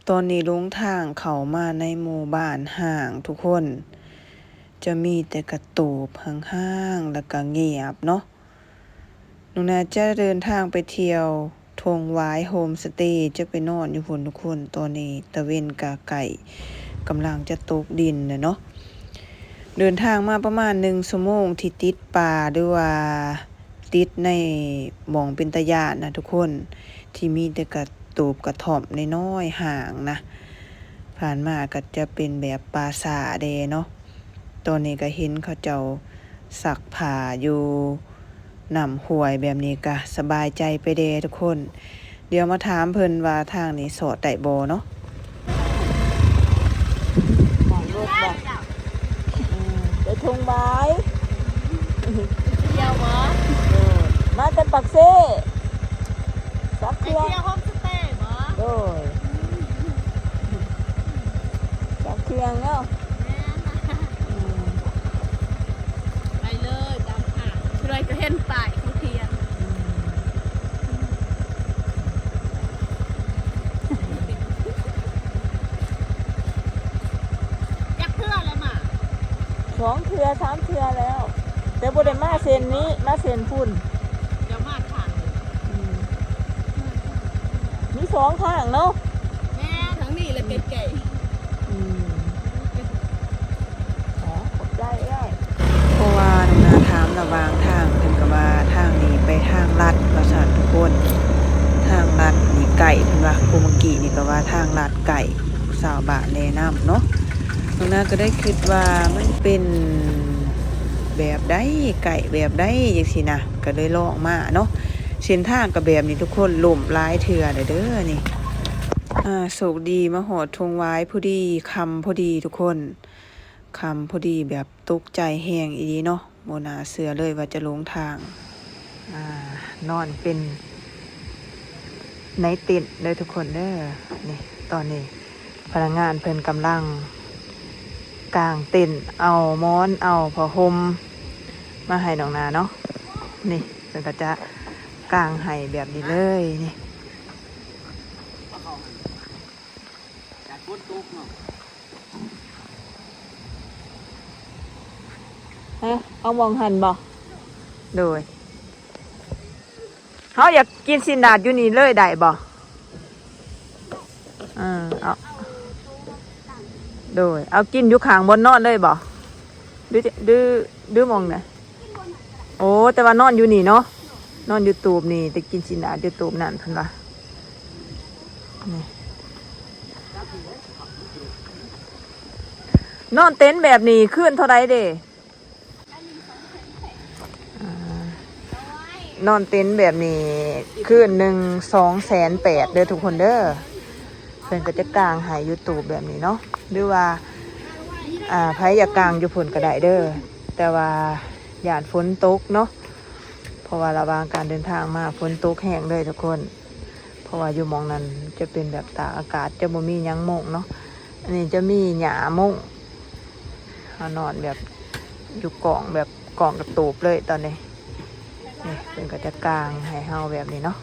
ຕອນນີ້ຫຼົງທາງເຂົ້າມາໃນໝູ່ບ້ານຮ້າງທຸກຄົນ, ຈະມີແຕ່ກະຕູບຮ້າງໆ ແລ້ວກະງຽບເນາະ. ນ້ອງນາຈະເດີນທາງໄປທ່ຽວທົ່ງຫວາຍໂຮມສະເຕ, ຈະໄປນອນຢູ່ພຸ້ນທຸກຄົນ. ຕອນນີ້ຕາເວັນກະໃກ້ກຳລັງຈະຕົກດິນແລ້ວເນາະ. ເດີນທາງມາປະມານໜຶ່ງຊົ່ວໂມງ ທີ່ຕິດປ່າ ຫຼືວ່າ ຕິດໃນໝ່ອງເປັນຕາຢ້ານນະທຸກຄົນ, ທີ່ມີແຕ່ກະຕູບກະທ່ອມນ້ອຍໆ ຮ້າງນະ. ຜ່ານມາກໍຈະເປັນແບບປ່າຊ້າແດ່ເນາະ. ຕອນນີ້ກໍເຫັນເຂົາເຈົ້າຊັກຜ້າຢູ່ນ້ຳຫ້ວຍແບບນີ້ ກໍສະບາຍໃຈໄປແດ່ທຸກຄົນ. ດຽວມາຖາມເພິ່ນວ່າທາງນີ້ສອດໄດ້ບໍ່ເນາະ. ໄດ້ລົດບໍ່? ອືມ ໄປທົ່ງຫວາຍ. ໄປທ່ຽວບໍ່? ໂດຍ ມາແຕ່ປາກເຊ. ຈັກເທື່ອ? ໄປທ່ຽວໂຮມສະເຕບໍ່? ໂດຍ ຈັກເທື່ອເນາະ? ແມ່ນ ອືມ ໄປເລີຍຕາມທາງ ເພື່ອຈະເຫັນປ້າຍທ່ອງທ່ຽວ. ອືມ ຈັກເທື່ອແລ້ວມາ? ສອງເທື່ອສາມເທື່ອແລ້ວ ແຕ່ບໍ່ໄດ້ມາເສັ້ນນີ້ ມາເສັ້ນພຸ້ນ. ເຈົ້າມາທາງນີ້? ອືມ ມີສອງທາງເນາະ. ແມ່ນ ທາງນີ້ແຫຼະໃກ້ໆ. ອືມ ຂໍຂອບໃຈເອື້ອຍ. ເພາະວ່ານ້ອງນາຖາມລະຫວ່າງທາງ ເພິ່ນກໍວ່າທາງນີ້ໄປທາງລັດວ່າຊັ້ນທຸກຄົນ, ທາງລັດນີ້ໃກ້ ເພິ່ນວ່າ. ຜູ້ເມື່ອກີ້ນີ້ກໍວ່າທາງລັດໃກ້ ຊາວບ້ານແນະນຳເນາະ. ນ້ອງນາກໍໄດ້ຄິດວ່າມັນເປັນແບບໃດ ໃກ້ແບບໃດຈັ່ງຊີ້ນະ, ກໍເລີຍລອງມາເນາະ. ເສັ້ນທາງກໍແບບນີ້ທຸກຄົນ, ລົ້ມຫຼາຍເທື່ອແລ້ວເດີນີ້. ອາ ໂຊກດີມາຮອດທົ່ງຫວາຍພໍດີ, ຄ່ຳພໍດີທຸກຄົນ, ຄ່ຳພໍດີ ແບບຕົກໃຈແຮງອີ່ຫຼີເນາະ. ບໍ່ໜ້າເຊື່ອເລີຍວ່າຈະຫຼົງທາງ. ອາ ນອນເປັນໃນເຕັນເດີທຸກຄົນເດີ. ນີ້ ຕອນນີ້ພະນັກງານເພິ່ນກຳລັງກາງເຕັນ ເອົາໝອນ ເອົາຜ້າຫົ່ມມາໃຫ້ນ້ອງນາເນາະ. ນີ້ເພິ່ນກໍຈະກາງໃຫ້ແບບນີ້ເລີຍນີ້. ຮະ ເອົາໝ່ອງຫັ້ນບໍ່? ໂດຍ ເຮົາຢາກກິນຊີ້ນດາດຢູ່ນີ້ເລີຍໄດ້ບໍ່? ເອີ ເອົາ ໂດຍ ເອົາກິນຢູ່ຂ້າງບ່ອນນອນເລີຍບໍ່? ຫຼື ຫຼື ຫຼືໝ່ອງໃດ? ໂອ້ ແຕ່ວ່ານອນຢູ່ນີ້ເນາະ, ນອນຢູ່ຕູບນີ້ ໄດ້ກິນຊີ້ນດາດຢູ່ຕູບນັ້ນເພິ່ນວ່າ. ນີ້ ນອນເຕັນແບບນີ້ຄືນເທົ່າໃດເດ? ອ່າ ນອນເຕັນແບບນີ້ຄືນໜຶ່ງສອງແສນແປດເດີທຸກຄົນເດີ. ເພິ່ນກໍຈະກາງໃຫ້ຢູ່ຕູບແບບນີ້ເນາະ ຫຼືວ່າ ອ່າ ໃຜຢາກກາງຢູ່ພຸ້ນກໍໄດ້ເດີ, ແຕ່ວ່າຢ້ານຝົນຕົກເນາະ ເພາະວ່າລະຫວ່າງການເດີນທາງມາຝົນຕົກແຮງເລີຍທຸກຄົນ. ເພາະວ່າຢູ່ໝ່ອງນັ້ນຈະເປັນແບບຕາກອາກາດ ຈະບໍ່ມີຫຍັງມຸງເນາະ. ອັນນີ້ຈະມີຫຍ້າມຸງ, ເຮົານອນແບບຢູ່ກ້ອງ ແບບກ້ອງກະຕູບເລີຍຕອນນີ້. ນີ້ເພິ່ນກໍຈະກາງໃຫ້ເຮົາແບບນີ້ເນາະ.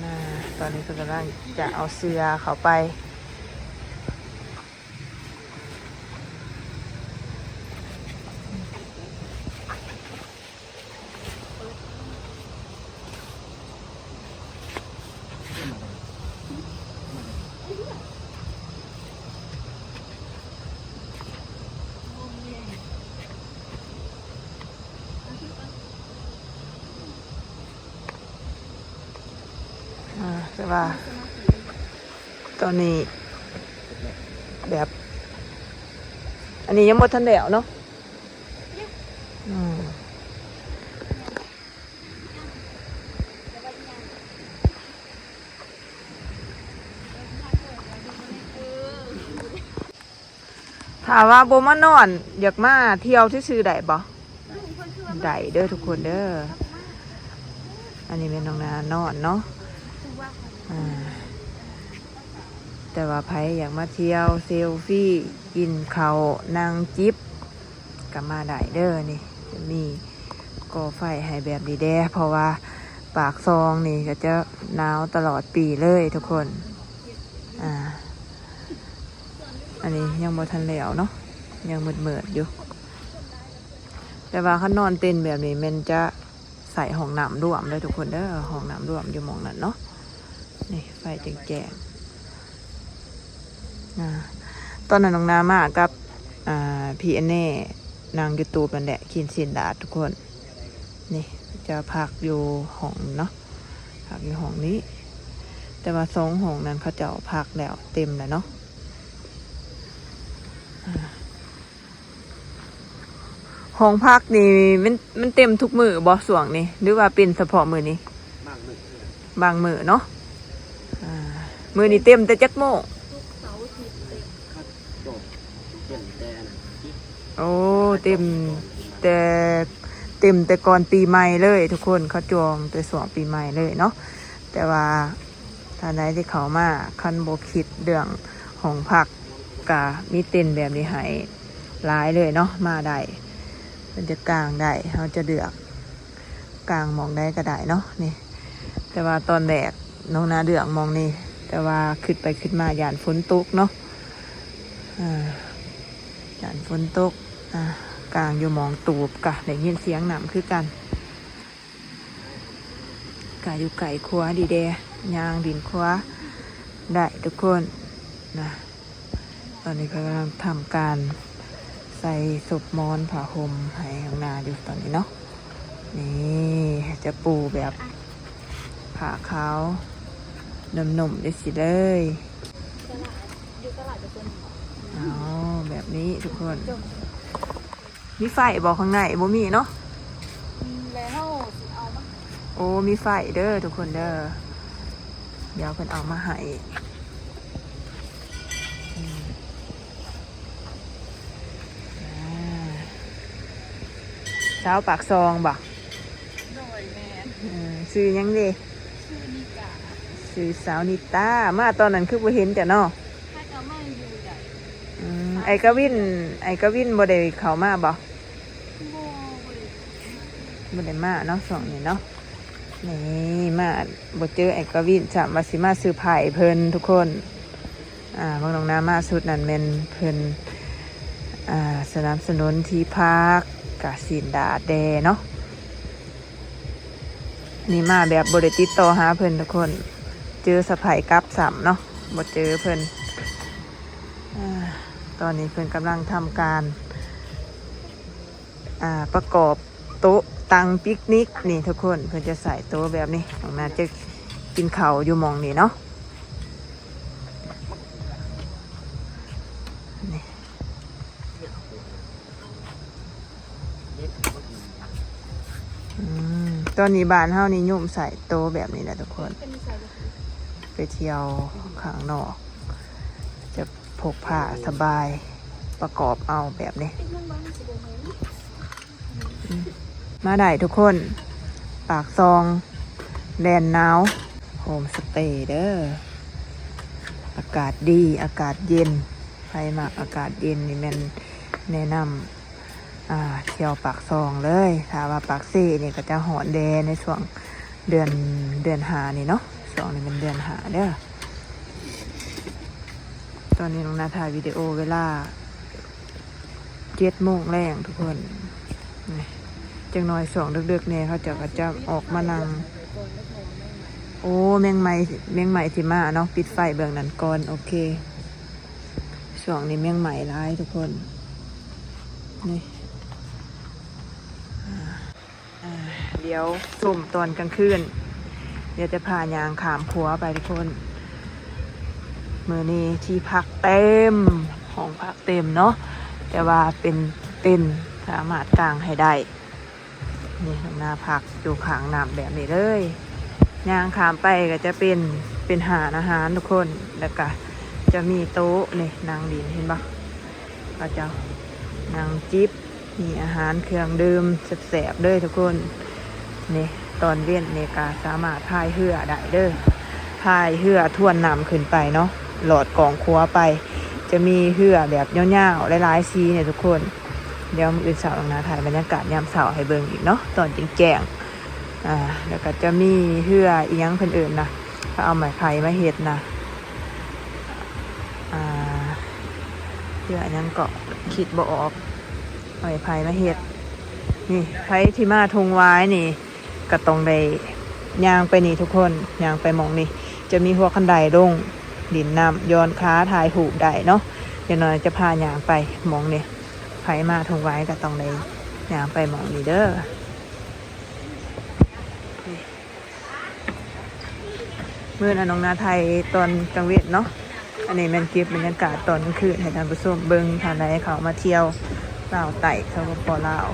ນະ ຕອນນີ້ເພິ່ນກຳລັງຈະເອົາເສື່ອເຂົ້າໄປ. ອ່າ ແຕ່ວ່າຕອນນີ້ແບບ ອັນນີ້ຍັງບໍ່ທັນແລ້ວເນາະ. ອືມ ຖ້າວ່າບໍ່ມານອນ ຢາກມາທ່ຽວຊື່ໆ ໄດ້ບໍ່? ໄດ້ເດີທຸກຄົນເດີ. ອັນນີ້ແມ່ນນ້ອງນານອນເນາະ. ອ່າ ແຕ່ວ່າໃຜຢາກມາທ່ຽວເຊວຟີ ກິນເຂົ້າ ນັ່ງຈິບ ກໍມາໄດ້ເດີນີ້. ມີກໍ່ໄຟໃຫ້ແບບນີ້ແດ່ ເພາະວ່າປາກຊ່ອງນີ້ກໍຈະໜາວຕະຫຼອດປີເລີຍທຸກຄົນ. ອ່າ ອັນນີ້ຍັງບໍ່ທັນແລ້ວເນາະ ຍັງມືດໆຢູ່ ແຕ່ວ່າຄັນນອນເຕັນແບບນີ້ແມ່ນຈະ ໃສ່ຫ້ອງນ້ຳລວມເດີທຸກຄົນເດີ ຫ້ອງນ້ຳລວມຢູ່ໝ່ອງນັ້ນເນາະ. ນີ້ໄຟແຈ້ງໆ ອ່າ ຕອນນັ້ນນ້ອງນາມາກັບ ອ່າ ພີ່ແອນແນ່ ນັ່ງຢູ່ຕູບນັ້ນແຫຼະ ກິນຊີ້ນດາດທຸກຄົນ. ນີ້ຈະພັກຢູ່ຫ້ອງເນາະ ພັກຢູ່ຫ້ອງນີ້ ແຕ່ວ່າສອງຫ້ອງນັ້ນເຂົາເຈົ້າພັກແລ້ວ ເຕັມແລ້ວເນາະ. ອ່າ ຫ້ອງພັກນີ້ມັນ ມັນເຕັມທຸກມື້ບໍ່ຊ່ວງນີ້ ຫຼືວ່າເປັນສະເພາະມື້ນີ້? ບາງມື້ ບາງມື້ເນາະ. ອ່າ ມື້ນີ້ເຕັມແຕ່ຈັກໂມງ? ເຕັມແຕ່ ໂອ້ ເຕັມແຕ່ ເຕັມແຕ່ກ່ອນປີໃໝ່ເລີຍທຸກຄົນ ເຂົາຈອງແຕ່ຊ່ວງປີໃໝ່ເລີຍເນາະ. ແຕ່ວ່າທ່ານໃດທີ່ເຂົ້າມາ ຄັນບໍ່ຄິດເລື່ອງຫ້ອງພັກ ກະມີເຕັນແບບນີ້ໃຫ້ຫຼາຍເລີຍເນາະ ມາໄດ້ ເພິ່ນຈະກາງໄດ້ ເຮົາຈະເລືອກກາງໝ່ອງໃດກໍໄດ້ເນາະ. ນີ້ ແຕ່ວ່າຕອນແລກນ້ອງນາເລືອກໝ່ອງນີ້ ແຕ່ວ່າຄິດໄປຄິດມາຢ້ານຝົນຕົກເນາະ ອ່າ ຢ້ານຝົນຕົກ. ອ່າ ກາງຢູ່ໝ່ອງຕູບ ກະໄດ້ຍິນສຽງນ້ຳຄືກັນ. ກະຢູ່ໃກ້ຄົວດີແດ່ ຍ່າງດິນຄົວໄດ້ທຸກຄົນນະ. ຕອນນີ້ເພິ່ນກຳລັງທຳການໃສ່ສົບໝອນຜ້າຫົ່ມໃຫ້ນ້ອງນາຢູ່ຕອນນີ້ເນາະ. ນີ້ຈະປູແບບຜ້າຂາວນຸ່ມໆ ຈັ່ງຊີ້ເລີຍ. ຕະຫຼາດ ຢູ່ຕະຫຼາດຈະເປັນ ເອົາ ແບບນີ້ທຸກຄົນ. ມີໄຟບໍ່ ຂ້າງໃນບໍ່ມີເນາະ? ອືມ ແລ້ວເຮົາຊິເອົາມາ ໂອ້ ມີໄຟເດີທຸກຄົນເດີ ດຽວເພິ່ນເອົາມາໃຫ້. ອືມ ອ່າ ສາວປາກຊ່ອງບໍ່? ໂດຍ ແມ່ນ. ເອີ ຊື່ຫຍັງເດ? ຊື່ນິກາ. ຊື່ສາວນິຕາ. ມາຕອນນັ້ນຄືບໍ່ເຫັນເຈົ້າເນາະ? ຫາກໍມາຢູ່ໃດ. ອືມ ອ້າຍກະວິນ ອ້າຍກະວິນບໍ່ໄດ້ເຂົ້າມາບໍ່? ບໍ່ ບໍ່ໄດ້ ບໍ່ໄດ້ມາເນາະ ຊ່ວງນີ້ເນາະ. ນີ້ມາບໍ່ເຈີອ້າຍກະວິນຊ້ຳ ວ່າຊິມາເຊີໄພຣສ໌ເພິ່ນທຸກຄົນ. ອ່າ ເບິ່ງນ້ອງນາມາຊຸດນັ້ນແມ່ນເພິ່ນ ອ່າ ສະໜັບສະໜູນທີ່ພັກ ກະຊີ້ນດາດແດ່ເນາະ. ນີ້ມາແບບບໍ່ໄດ້ຕິດຕໍ່ຫາເພິ່ນທຸກຄົນ ເຈີສະໄພຣສ໌ກັບຊ້ຳເນາະ ບໍ່ເຈີເພິ່ນ. ອ່າ ຕອນນີ້ເພິ່ນກຳລັງທຳການ ອ່າ ປະກອບໂຕະຕັ່ງປິກນິກນີ້ທຸກຄົນ ເພິ່ນຈະໃສ່ໂຕະແບບນີ້. ນ້ອງນາຈະກິນເຂົ້າຢູ່ໝ່ອງນີ້ເນາະ ນີ້. ອືມ ຕອນນີ້ບ້ານເຮົານິຍົມໃສ່ໂຕະແບບນີ້ແຫຼະທຸກຄົນ ໄປທ່ຽວຂ້າງນອກ ຈະ ພົກພາສະບາຍ ປະກອບເອົາແບບນີ້. ມາໄດ້ທຸກຄົນ ປາກຊ່ອງແດນໜາວ ໂຮມສະເຕເດີ ອາກາດດີ ອາກາດເຢັນ. ໃຜມັກອາກາດເຢັນນີ້ແມ່ນແນະນຳ ອ່າ ທ່ຽວປາກຊ່ອງເລີຍ. ຖ້າວ່າປາກເຊນີ້ກໍຈະຮ້ອນແດ່ໃນຊ່ວງເດືອນ ເດືອນຫ້ານີ້ເນາະ ຊ່ວງນີ້ແມ່ນເດືອນຫ້າເດີ. ຕອນນີ້ນ້ອງນາຖ່າຍວິດີໂອເວລາເຈັດໂມງແລງທຸກຄົນ. ນີ້ ຈັກໜ່ອຍຊ່ວງເດິກໆແດ່ ເຂົາເຈົ້າກໍຈະອອກມານັ່ງ. ໂອ້ ແມງໄມ້ ແມງໄມ້ຊິມາເນາະ ປິດໄຟເບື້ອງນັ້ນກ່ອນ. ໂອເຄ ຊ່ວງນີ້ແມງໄມ້ຫຼາຍທຸກຄົນ. ນີ້ ອ່າ ອ່າ ດຽວຊົມຕອນກາງຄືນ ດຽວຈະພາຍ່າງຂ້າມຂົວໄປທຸກຄົນ. ມື້ນີ້ທີ່ພັກເຕັມ ຫ້ອງພັກເຕັມເນາະ ແຕ່ວ່າເປັນເຕັນ ສາມາດກາງໃຫ້ໄດ້. ນີ້ ນ້ອງນາພັກຢູ່ຂ້າງນ້ຳແບບນີ້ເລີຍ. ຍ່າງຂ້າມໄປກໍຈະເປັນ ເປັນຮ້ານອາຫານທຸກຄົນ ແລ້ວກະຈະມີໂຕະນີ້ນັ່ງຫຼິ້ນ ເຫັນບໍ່? ເຂົາເຈົ້ານັ່ງຈິບ ມີອາຫານເຄື່ອງດື່ມແຊບໆເດີທຸກຄົນ. ນີ້ ຕອນເວັນນີ້ກະສາມາດພາຍເຮືອໄດ້ເດີ ພາຍເຮືອທວນນ້ຳຂຶ້ນໄປເນາະ ລອດກ້ອງຂົວໄປ ຈະມີເຮືອແບບຍາວໆຫຼາຍໆສີນີ້ທຸກຄົນ. ດຽວມື້ອື່ນເຊົ້ານ້ອງນາຖ່າຍບັນຍາກາດຍາມເຊົ້າໃຫ້ເບິ່ງອີກເນາະ ຕອນແຈ້ງໆ. ອ່າ ແລ້ວກໍຈະມີເຮືອອີ່ຫຍັງເພິ່ນເອີ້ນນະ ເຂົາເອົາໄມ້ໄຜ່ມາເຮັດນະ ອ່າ ເຮືອຫຍັງເກາະ ຄິດບໍ່ອອກ ເອົາໄມ້ໄຜ່ມາເຮັດ. ນີ້ ໃຜທີ່ມາທົ່ງຫວາຍນີ້ ກໍຕ້ອງໄດ້ຍ່າງໄປນີ້ທຸກຄົນ ຍ່າງໄປໝ່ອງນີ້ ຈະມີຫົວຄັນໄດລົງຫຼິ້ນນ້ຳ ຢ່ອນຂາ ຖ່າຍຮູບໄດ້ເນາະ. ຢ່າງໜ້ອຍຈະພາຍ່າງໄປໝ່ອງນີ້ ໃຜມາທົ່ງຫວາຍກໍຕ້ອງໄດ້ຍ່າງໄປໝ່ອງນີ້ເດີ. ມື້ນັ້ນນ້ອງນາຖ່າຍຕອນກາງເວັນເນາະ ອັນນີ້ແມ່ນເກັບບັນຍາກາດຕອນກາງຄືນໃຫ້ທ່ານຜູ້ຊົມເບິ່ງ ທ່ານໃດເຂົ້າມາທ່ຽວລາວໃຕ້ ສປປ ລາວ.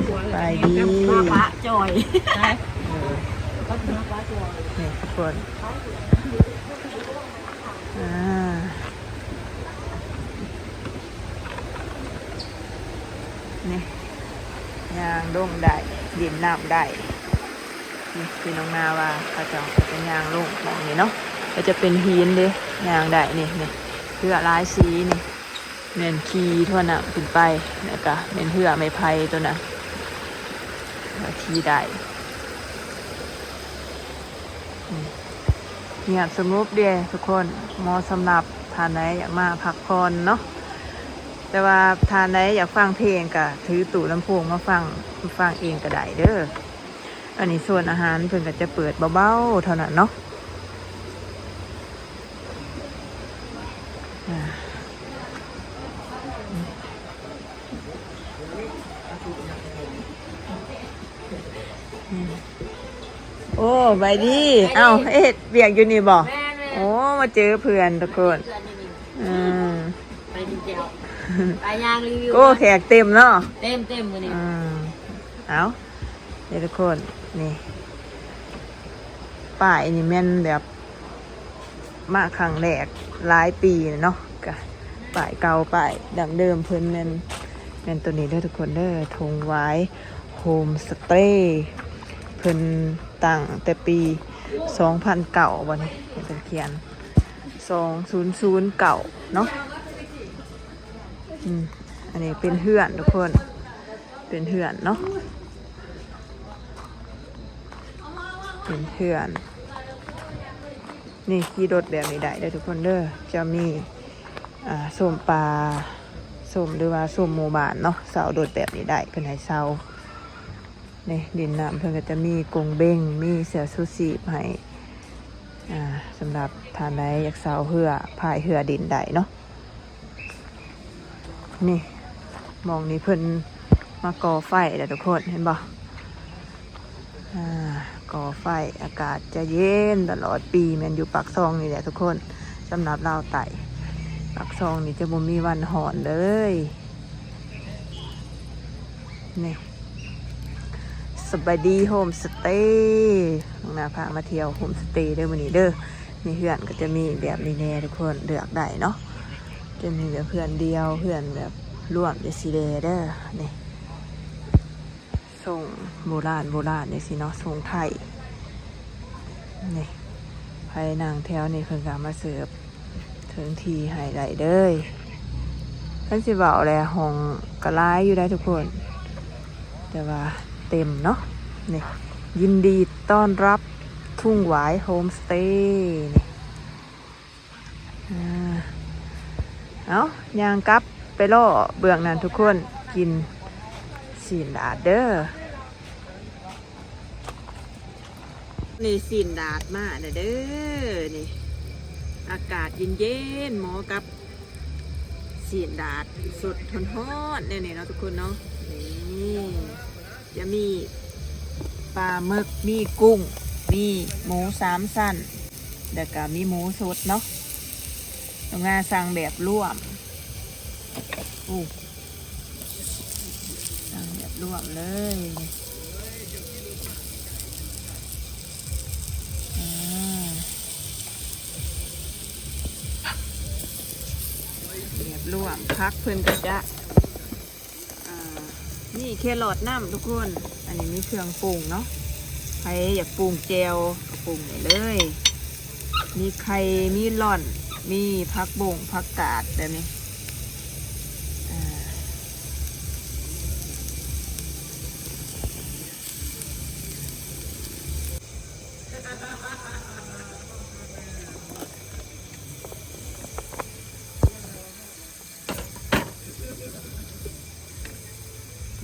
ສະບາຍດີ ມາປະຈ່ອຍ ເອີ ມາປະຈ່ອຍ ນີ້ທຸກຄົນ ອ່າ ນີ້ ຍ່າງລົງໄດ້ ຫຼິ້ນນ້ຳໄດ້. ນີ້ ທີ່ນ້ອງນາວ່າເຂົາເຈົ້າກໍຈະຍ່າງລົງໝ່ອງນີ້ເນາະ ກໍຈະເປັນຫີນເດ້ ຍ່າງໄດ້. ນີ້ ນີ້ ເຮືອຫຼາຍສີ ນີ້ແມ່ນຂີ່ທວນນ້ຳຂຶ້ນໄປ ແລ້ວກໍແມ່ນເຮືອໄມ້ໄຜ່ຕົວນັ້ນ ກໍຂີ່ໄດ້. ນີ້ ງຽບສະຫງົບເດ້ທຸກຄົນ ເໝາະສຳລັບທ່ານໃດຢາກມາພັກຜ່ອນເນາະ. ແຕ່ວ່າທ່ານໃດຢາກຟັງເພງ ກໍຖືຕູ້ລຳໂພງມາຟັງ ຟັງເອງກໍໄດ້ເດີ. ອັນນີ້ໂຊນອາຫານ ເພິ່ນກໍຈະເປີດເບົາໆເທົ່ານັ້ນເນາະ. ອ່າ ໂອ້ ສະບາຍດີ. ສະບາຍດີ. ເອົ້າ ເຮັດວຽກຢູ່ນີ້ບໍ່? ແມ່ນໆ. ໂອ້ ມາເຈີເພື່ອນທຸກຄົນ. ເພື່ອນຢູ່ນີ້. ອືມ ໄປກິນແຈ່ວ ໄປຍ່າງຣີວິວ. ໂອ້ ແຂກເຕັມເນາະ. ເຕັມໆ ມື້ນີ້. ອືມ ເອົ້າ ເດີທຸກຄົນ ນີ້ ປ້າຍນີ້ແມ່ນແບບ ມາຄັ້ງແລກຫຼາຍປີແລ້ວເນາະ ກະປ້າຍເກົ່າ ປ້າຍດັ້ງເດີມເພິ່ນແມ່ນ ແມ່ນໂຕນີ້ເດີທຸກຄົນເດີ ທົ່ງຫວາຍໂຮມສະເຕ. ເພິ່ນຕັ້ງແຕ່ປີສອງພັນເກົ້າ ບໍ່ນີ້ ເພິ່ນຂຽນສອງພັນເກົ້າເນາະ. ອືມ ອັນນີ້ເປັນເຮືອນທຸກຄົນ ເປັນເຮືອນເນາະ ເປັນເຮືອນ. ນີ້ ຂີ່ລົດແບບນີ້ໄດ້ເດີທຸກຄົນເດີ ຈະມີ ອ່າ ໂຊມປ່າ ໂຊມ ຫຼືວ່າໂຊມໝູ່ບ້ານເນາະ ເຊົ່າລົດແບບນີ້ໄດ້ ເພິ່ນໃຫ້ເຊົ່າ. ນີ້ ດິນນ້ຳເພິ່ນກໍຈະມີກົງເບັງ ມີເສື້ອຊູຊີບໃຫ້ ອ່າ ສຳລັບທ່ານໃດຢາກເຊົ່າເຮືອ ພາຍເຮືອດິນໄດ້ເນາະ. ນີ້ ໝ່ອງນີ້ເພິ່ນມາກໍ່ໄຟແລ້ວທຸກຄົນ ເຫັນບໍ່? ອ່າ ກໍ່ໄຟ ອາກາດຈະເຢັນຕະຫຼອດປີ ແມ່ນຢູ່ປາກຊ່ອງນີ້ແຫຼະທຸກຄົນ. ສຳລັບລາວໃຕ້ ປາກຊ່ອງນີ້ຈະບໍ່ມີວັນຮ້ອນເລີຍ. ນີ້ ສະບາຍດີໂຮມສະເຕ ນ້ອງນາພາມາທ່ຽວໂຮມສະເຕເດີມື້ນີ້ເດີ. ໃນເຮືອນກໍຈະມີແບບນີ້ແດ່ທຸກຄົນ ເລືອກໄດ້ເນາະ ຈະມີແບບເຮືອນດຽວ ເຮືອນແບບລວມຈັ່ງຊີ້ແດ່ເດີ. ນີ້ ຊົງໂບລານ ໂບລານຈັ່ງຊີ້ເນາະ ຊົງໄທ. ນີ້ ໃຜນັ່ງແຖວນີ້ເພິ່ນກໍເອົາມາເສີບເຖິງທີ່ໃຫ້ໄດ້ເລີຍ. ຄັນຊິເວົ້າແລ້ວ ຫ້ອງກໍຫຼາຍຢູ່ໄດ໋ທຸກຄົນ ແຕ່ວ່າເຕັມເນາະ. ນີ້ ຍິນດີຕ້ອນຮັບທຸ່ງຫວາຍໂຮມສະເຕ ນີ້. ອ່າ ເອົາ ຍ່າງກັບໄປລໍເບື້ອງນັ້ນທຸກຄົນ ກິນຊີ້ນດາດເດີ. ນີ້ຊີ້ນດາດມາແລ້ວເດີ ນີ້ ອາກາດເຢັນໆ ເໝາະກັບຊີ້ນດາດສົດຮ້ອນໆ ແນວນີ້ເນາະທຸກຄົນເນາະ. ນີ້ ຈະມີປາໝຶກ ມີກຸ້ງ ມີໝູສາມຊັ້ນ ແລ້ວກະມີໝູສົດເນາະ. ນ້ອງນາສັ່ງແບບລວມ ໂອ້ ສັ່ງແບບລວມເລີຍ. ອ່າ ແບບລວມ ຜັກເພິ່ນກໍຈະ ອ່າ ມີແຄຣອດນຳທຸກຄົນ. ອັນນີ້ມີເຄື່ອງປຸງເນາະ ໃຜຢາກປຸງແຈ່ວກໍປຸງໄດ້ເລີຍ. ມີໄຂ່ ມີລ່ອນ ມີຜັກບົ້ງ ຜັກກາດແບບນີ້. ອ່າ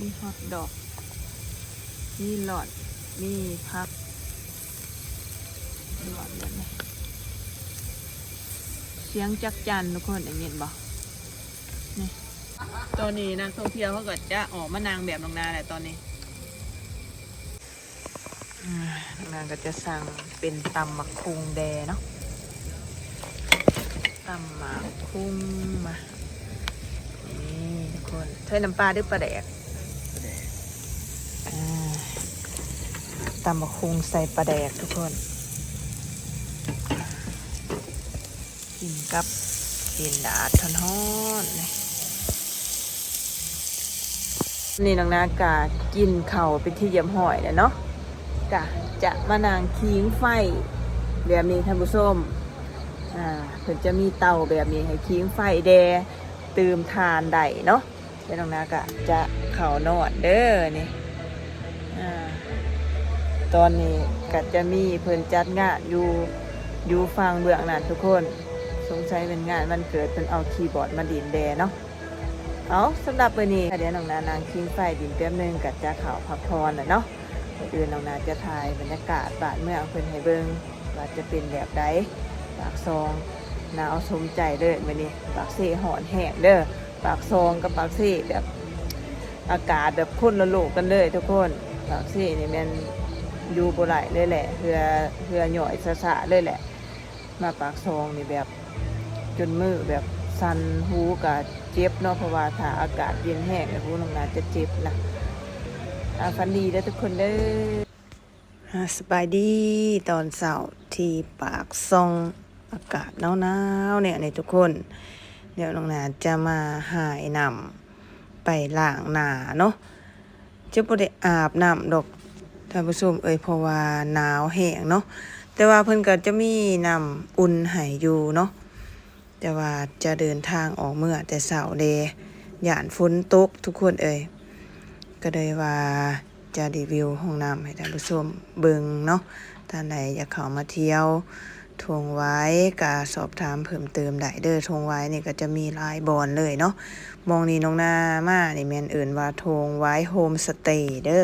ມີຮອດດອກ ມີຫຼອດ ມີຜັກ ລວກແບບນີ້ ສຽງຈັກຈັ່ນທຸກຄົນໄດ້ຍິນບໍ່? ນີ້ ຕອນນີ້ນັກທ່ອງທ່ຽວເຂົາກໍຈະອອກມານັ່ງແບບນ້ອງນາແຫຼະຕອນນີ້. ອ່າ ນາງກໍຈະສັ່ງເປັນຕຳໝາກຄຸ່ງແດ່ເນາະ ຕຳໝາກຄຸ່ງມາ ນີ້ທຸກຄົນ ໃສ່ນ້ຳປາຫຼືປາແດກ? ປາແດກ ອ່າ ຕຳໝາກຄຸ່ງໃສ່ປາແດກທຸກຄົນ. ກິນກັບເປັນດາດຮ້ອນໆ ນີ້ ນີ້ນ້ອງນາກະກິນເຂົ້າເປັນທີ່ຮຽບຮ້ອຍແລ້ວເນາະ ກະຈະມານັ່ງຜິງໄຟແບບນີ້ທ່ານຜູ້ຊົມ. ອ່າ ເພິ່ນຈະມີເຕົາແບບນີ້ໃຫ້ຜິງໄຟແດ່ ຕື່ມຖ່ານໄດ້ເນາະ. ແລ້ວນ້ອງນາກະຈະເຂົ້ານອນເດີນີ້. ອ່າ ຕອນນີ້ກະຈະມີເພິ່ນຈັດງານຢູ່ ຢູ່ຝັ່ງເບື້ອງນັ້ນທຸກຄົນ ສົງໄສແມ່ນງານວັນເກີດເພິ່ນເອົາຄີບອດມາຫຼິ້ນແດ່ເນາະ. ເອົາ ສຳລັບມື້ນີ້ ດຽວນ້ອງນານັ່ງຜິງໄຟຫຼິ້ນແປັບໜຶ່ງ ກະຈະເຂົ້າພັກຜ່ອນແລ້ວເນາະ. ກ່ອນອື່ນນ້ອງນາຈະຖ່າຍບັນຍາກາດບ້ານເມືອງເພິ່ນໃຫ້ເບິ່ງວ່າຈະເປັນແບບໃດ. ປາກຊ່ອງໜາວສົມໃຈເລີຍມື້ນີ້ ປາກເຊຮ້ອນແຮງເດີ. ປາກຊ່ອງກັບປາກເຊແບບອາກາດແບບຄົນລະໂລກກັນເລີຍທຸກຄົນ. ປາກເຊນີ້ແມ່ນຢູ່ບໍ່ໄດ້ເລີຍແຫຼະ ເຫື່ອ ເຫື່ອຫຍ້ອຍຊາໆເລີຍແຫຼະ. ມາປາກຊ່ອງນີ້ແບບຈົນມືແບບສັ່ນ ຫູກະເຈັບເນາະ ເພາະວ່າຖ້າອາກາດເຢັນແຮງແລ້ວຫູນ້ອງນາຈະເຈັບນະ. ອ່າ ຝັນດີເດີທຸກຄົນເດີ. ອ່າ ສະບາຍດີຕອນເຊົ້າທີ່ປາກຊ່ອງ ອາກາດໜາວໆ ແນວນີ້ທຸກຄົນ. ດຽວນ້ອງນາຈະມາຫາຍນ້ຳໄປລ້າງໜ້າເນາະ. ຈະບໍ່ໄດ້ອາບນ້ຳດອກທ່ານຜູ້ຊົມເອີຍ ເພາະວ່າໜາວແຮງເນາະ. ແຕ່ວ່າເພິ່ນກໍຈະມີນ້ຳອຸ່ນໃຫ້ຢູ່ເນາະ ແຕ່ວ່າຈະເດີນທາງອອກເມືອແຕ່ເຊົ້າແດ່ ຢ້ານຝົນຕົກທຸກຄົນເອີຍ. ກໍເລີຍວ່າຈະຣີວິວຫ້ອງນ້ຳໃຫ້ທ່ານຜູ້ຊົມເບິ່ງເນາະ. ທ່ານໃດຢາກເຂົ້າມາທ່ຽວທົ່ງຫວາຍ ກໍສອບຖາມເພີ່ມເຕີມໄດ້ເດີ. ທົ່ງຫວາຍນີ້ກໍຈະມີຫຼາຍບ່ອນເລີຍເນາະ. ໝ່ອງນີ້ນ້ອງນາມານີ້ແມ່ນເອີ້ນວ່າທົ່ງຫວາຍໂຮມສະເຕເດີ.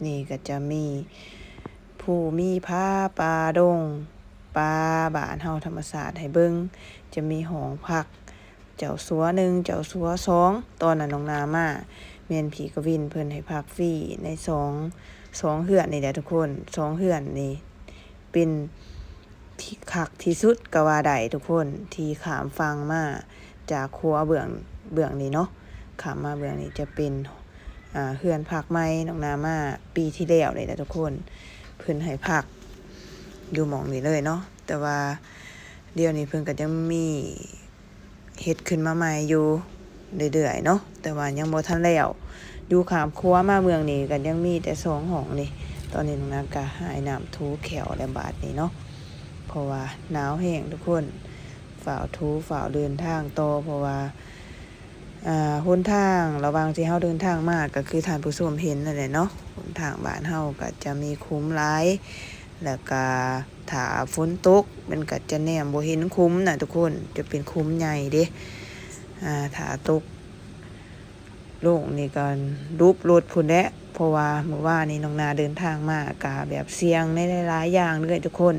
ນີ້ກໍຈະມີພູມີຜາ ປ່າດົງ ປ່າບ້ານເຮົາທຳມະຊາດໃຫ້ເບິ່ງ. ຈະມີຫ້ອງພັກເຈົ້າສັວໜຶ່ງ ເຈົ້າສັວສອງ. ຕອນນັ້ນນ້ອງນາມາ ແມ່ນພີ່ກະວິນເພິ່ນໃຫ້ພັກຟຣີໃນສອງ ສອງເຮືອນນີ້ແຫຼະທຸກຄົນ. ສອງເຮືອນນີ້ເປັນ ທີ່ຄັກທີ່ສຸດກໍວ່າໄດ້ທຸກຄົນ ທີ່ຂ້າມຝັ່ງມາຈາກຂົວເບື້ອງ ເບື້ອງນີ້ເນາະ ຂ້າມມາເບື້ອງນີ້ຈະເປັນ ອ່າ ເຮືອນພັກໃໝ່. ນ້ອງນາມາປີທີ່ແລ້ວນີ້ແຫຼະທຸກຄົນ ເພິ່ນໃຫ້ພັກຢູ່ໝ່ອງນີ້ເລີຍເນາະ. ແຕ່ວ່າດຽວນີ້ເພິ່ນກໍຍັງມີ ເຮັດຂຶ້ນມາໃໝ່ຢູ່ເລື້ອຍໆເນາະ ແຕ່ວ່າຍັງບໍ່ທັນແລ້ວ. ຢູ່ຂ້າມຂົວມາເບື້ອງນີ້ກໍຍັງມີແຕ່ສອງຫ້ອງນີ້. ຕອນນີ້ນ້ອງນາກໍຫາຍນ້ຳ ຖູແຂ້ວແລ້ວບາດນີ້ເນາະ ເພາະວ່າໜາວແຮງທຸກຄົນ. ຟ້າວຖູ ຟ້າວເດີນທາງຕໍ່ ເພາະວ່າ ອ່າ ຫົນທາງລະຫວ່າງທີ່ເຮົາເດີນທາງມາ ກໍຄືທ່ານຜູ້ຊົມເຫັນນັ້ນແຫຼະເນາະ. ຫົນທາງບ້ານເຮົາກໍຈະມີຂຸມຫຼາຍ ແລ້ວກະຖ້າຝົນຕົກມັນກະຈະແນມບໍ່ເຫັນຂຸມນະທຸກຄົນ ຈະເປັນຂຸມໃຫຍ່ເດ້. ອ່າ ຖ້າຕົກລົງນີ້ກະດຸບລົດພຸ້ນແຫຼະ ເພາະວ່າມື້ວານນີ້ນ້ອງນາເດີນທາງມາກະແບບສ່ຽງໃນຫຼາຍໆຢ່າງເລີຍທຸກຄົນ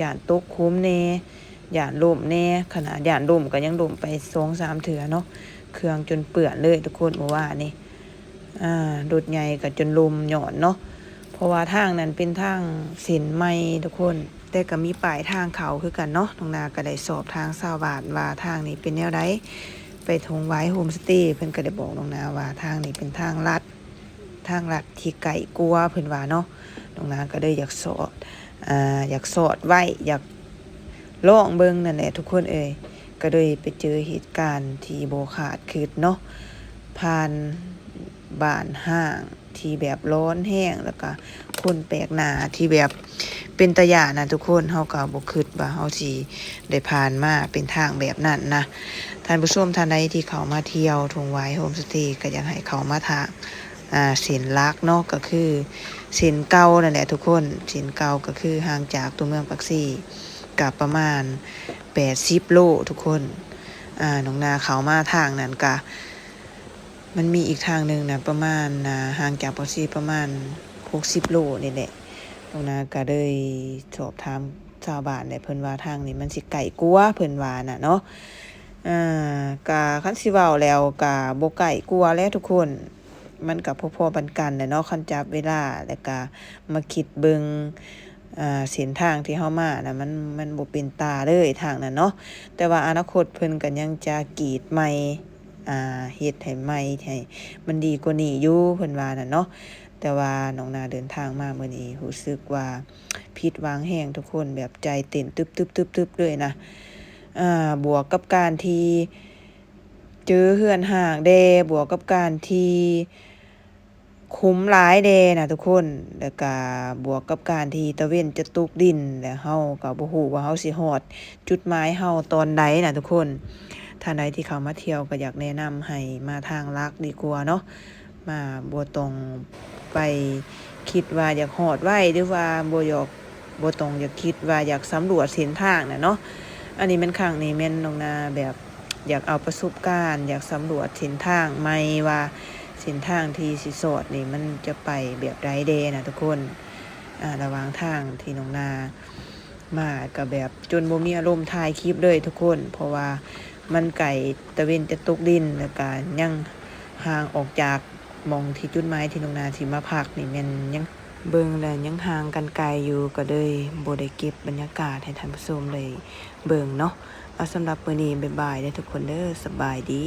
ຢ້ານຕົກຂຸມແດ່ ຢ້ານລົ້ມແດ່. ຂະໜາດຢ້ານລົ້ມກະຍັງລົ້ມໄປສອງສາມເທື່ອເນາະ ເຄື່ອງຈົນເປື້ອນເລີຍທຸກຄົນ ມື້ວານນີ້. ອ່າ ລົດໃຫຍ່ກໍຈົນລົ້ມຍ້ອນເນາະ ເພາະວ່າທາງນັ້ນເປັນທາງເສັ້ນໃໝ່ທຸກຄົນ ແຕ່ກໍມີປ້າຍທາງເຂົ້າຄືກັນເນາະ. ນ້ອງນາກໍໄດ້ສອບທາງຊາວບ້ານວ່າທາງນີ້ເປັນແນວໃດ ໄປທົ່ງຫວາຍໂຮມສະເຕ. ເພິ່ນກໍໄດ້ບອກນ້ອງນາວ່າທາງນີ້ເປັນທາງລັດ ທາງລັດທີ່ໃກ້ກວ່າ ເພິ່ນວ່າເນາະ. ນ້ອງນາກໍເລີຍຢາກສອດ ອ່າ ຢາກສອດໄວ້ ຢາກ ລອງເບິ່ງນັ້ນແຫຼະທຸກຄົນເອີຍ. ກໍເລີຍໄປເຈີເຫດການທີ່ບໍ່ຄາດຄິດເນາະ ຜ່ານບ້ານຮ້າງທີ່ແບບຮ້ອນແຮງ ແລ້ວກະຄົນແປກໜ້າທີ່ແບບເປັນຕາຢ້ານນະທຸກຄົນ. ເຮົາກໍບໍ່ຄິດວ່າເຮົາຊິໄດ້ຜ່ານມາເປັນທາງແບບນັ້ນນະ. ທ່ານຜູ້ຊົມທ່ານໃດທີ່ເຂົ້າມາທ່ຽວທົ່ງຫວາຍໂຮມສະເຕ ກໍຢາກໃຫ້ເຂົ້າມາທາງ ອ່າ ເສັ້ນຫຼັກເນາະ ກໍຄືເສັ້ນເກົ່ານັ້ນແຫຼະທຸກຄົນ. ເສັ້ນເກົ່າກໍຄືຫ່າງຈາກຕົວເມືອງປາກເຊ ກະປະມານແປດສິບໂລທຸກຄົນ. ອ່າ ນ້ອງນາເຂົ້າມາທາງນັ້ນກະ ມັນມີອີກທາງໜຶ່ງນະ ປະມານ ອ່າ ຫ່າງຈາກປາກເຊປະມານຫົກສິບໂລນີ້ແຫຼະ. ນ້ອງນາກໍເລີຍສອບຖາມຊາວບ້ານແຫຼະ ເພິ່ນວ່າທາງນີ້ມັນຊິໃກ້ກວ່າ ເພິ່ນວ່ານະເນາະ. ອ່າ ກະຄັນຊິເວົ້າແລ້ວກະບໍ່ໃກ້ກວ່າແຫຼະທຸກຄົນ ມັນກະພໍໆປານກັນແຫຼະເນາະ ຄັນຈັບເວລາ ແລ້ວກະມາຄິດເບິ່ງ ອ່າ ເສັ້ນທາງທີ່ເຮົາມານະ ມັນ ມັນບໍ່ເປັນຕາເລີຍທາງນັ້ນເນາະ. ແຕ່ວ່າອະນາຄົດເພິ່ນກໍຍັງຈະກຣີດໃໝ່ ອ່າ ເຮັດໃຫ້ໃໝ່ ໃຫ້ມັນດີກວ່ານີ້ຢູ່ ເພິ່ນວ່ານັ້ນເນາະ. ແຕ່ວ່ານ້ອງນາເດີນທາງມາມື້ນີ້ ຮູ້ສຶກວ່າຜິດຫວັງແຮງທຸກຄົນ ແບບໃຈເຕັ້ນຕຶບໆໆໆເລີຍນະ. ອ່າ ບວກກັບການທີ່ເຈີເຮືອນຮ້າງແດ່ ບວກກັບການທີ່ຂຸມຫຼາຍແດ່ນະທຸກຄົນ ແລ້ວກະບວກກັບການທີ່ຕາເວັນຈະຕົກດິນ ແລ້ວເຮົາກໍບໍ່ຮູ້ວ່າເຮົາຊິຮອດຈຸດໝາຍເຮົາຕອນໃດນະທຸກຄົນ. ທ່ານໃດທີ່ເຂົ້າມາທ່ຽວກໍຢາກແນະນຳໃຫ້ມາທາງຫຼັກດີກວ່າເນາະ ມາ ບໍ່ຕ້ອງໄປຄິດວ່າຢາກຮອດໄວ ຫຼືວ່າບໍ່ຢາກ ບໍ່ຕ້ອງຢາກຄິດວ່າຢາກສຳຫຼວດເສັ້ນທາງນະເນາະ. ອັນນີ້ແມ່ນ ຄັ້ງນີ້ແມ່ນນ້ອງນາແບບຢາກເອົາປະສົບການ ຢາກສຳຫຼວດເສັ້ນທາງໃໝ່ວ່າເສັ້ນທາງທີ່ຊິສອດນີ້ມັນຈະໄປແບບໃດແດ່ນະທຸກຄົນ. ອ່າ ລະຫວ່າງທາງທີ່ນ້ອງນາມາກໍແບບຈົນບໍ່ມີອາລົມຖ່າຍຄລິບເລີຍທຸກຄົນ ເພາະວ່າມັນໃກ້ຕາເວັນຈະຕົກດິນ ແລ້ວກະຍັງຫ່າງອອກຈາກ ໝ່ອງທີ່ຈຸດໝາຍທີ່ນ້ອງນາຊິມາພັກນີ້ແມ່ນຍັງ ເບິ່ງແລ້ວຍັງຫ່າງກັນໄກຢູ່ ກໍເລີຍບໍ່ໄດ້ເກັບບັນຍາກາດໃຫ້ທ່ານຜູ້ຊົມໄດ້ເບິ່ງເນາະ. ເອົາ ສຳລັບມື້ນີ້ ບາຍບາຍເດີທຸກຄົນເດີ ສະບາຍດີ.